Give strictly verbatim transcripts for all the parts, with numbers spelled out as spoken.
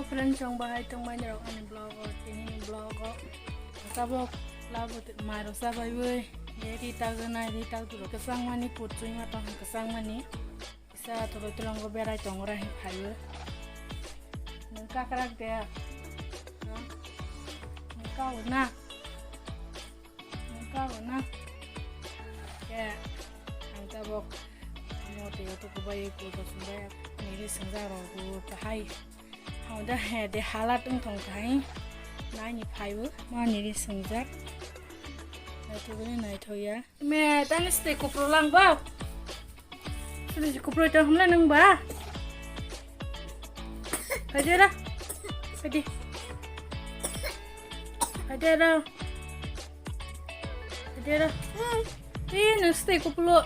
Friends, chwng bahai tongmani rok ani vlog o, tini ni vlog o. Tabok labo te-, mai rok cha bai bai. Ye ri tak janai, ri tak duro kwchang mani, put chwng ma tong kwchang mani. Isa tolo tolongo berai tong ora hin phaio. Nung kakrak de. Ha? Nung kau na. Nung kau na. Ke, ang tabok. Mo te to kubai ko to sumbai. Niri sengja ro ko kahai. Hauda he de halat wng thong khai. Naini phaibo mani ri swngjak. Naithogwi naithokya. Me tani stay kupro lang ba? Sini si kupro tang hamla nang ba? Haidera. Haidi. Haidera. Haidera. Ih, nang stay kuplo.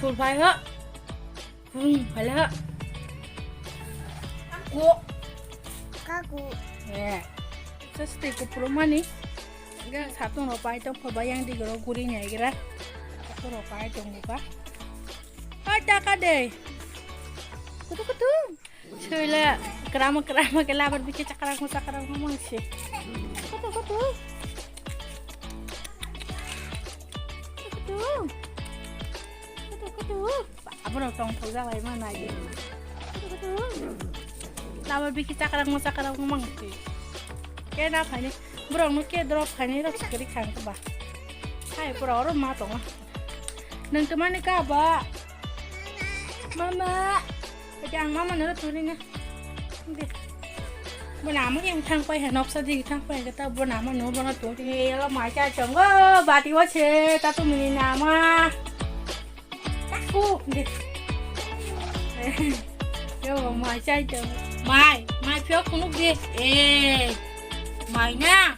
Tul phai ha. Hmm, phala. Kaku. Kaku. Eh. Sasti kupro mani. Ga satung ro pai tong pha bayang di gro guri nyai gira. Satung ro pai tong buka. Hai taka de. Kutu kutu. Sui le krama krama ke labar biki chakra mo chakra mo mangsi. Kutu kutu. Kutu kutu. Kutu kutu. Abo rok tong thok jabai ma nai. Labo biki chakra mo chakra mo mang ti. Ke na phani. Borok no ke drop phani rok sikri khang ba. Hai pura oro ma tong. Nang to mani ka ba. Mama. Ati ang mama no turi na. Bo na mo yang thang pai ha noksa di thang pai ta bo na mo no bo na turi. Ela mai cha chong go ba ti wa che ta tu mini na ma. Aku, deh. Yo, mai chai to. Mai, mai pio kunuk deh. Eh, mai na.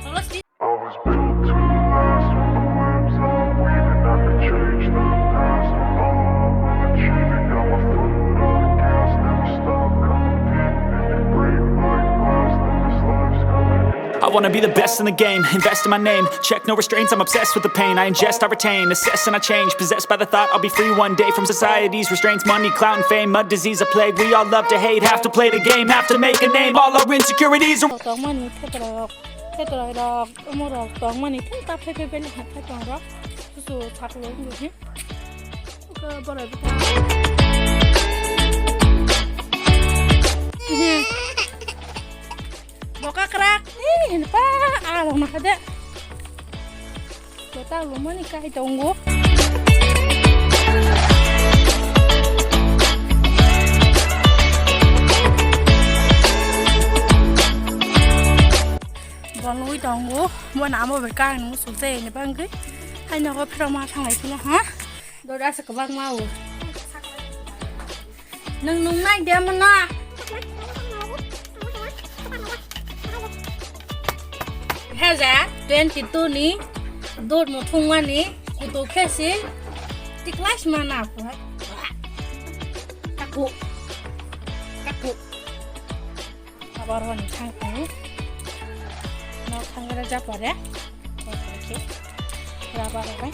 Kalau si I was built to last. When the webs are weaving, I could change the past. I'm all about achieving. Got my foot on the gas, never stop competing. If you break like glass, then this life's gonna end. I wanna be the best in the game, invest in my name. Check no restraints, I'm obsessed with the pain. I ingest, I retain, assess and I change. Possessed by the thought I'll be free one day from society's restraints. Money, clout, and fame, a disease, a plague. We all love to hate, have to play the game, have to make a name. All our insecurities are Tongmani thetra rok, thetra rok, omo rok tongmani thung ta phe phe bele ha phe tong rok. Susu saklo ngi he. Ka borai bwkha. Boka krak. Ih, pa, ah, rok nakha de. Bota lumani kai tongo. Bonwi tongo. Bo namo be kai nung sujai ni bangwi. Hai nogo phiro ma thanglai phila ha. Dora se kwbangma o. Nwng nungnai de mano. Haja twenty two ni dot no thungmani kuto khesi tiklai sima na pha. Kaku. Kaku. Abar honi thang thang. No thang ra ja pare. Oke. Rabar bai.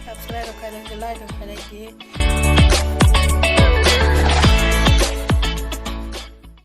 Subscribe khailai di, like khailai di.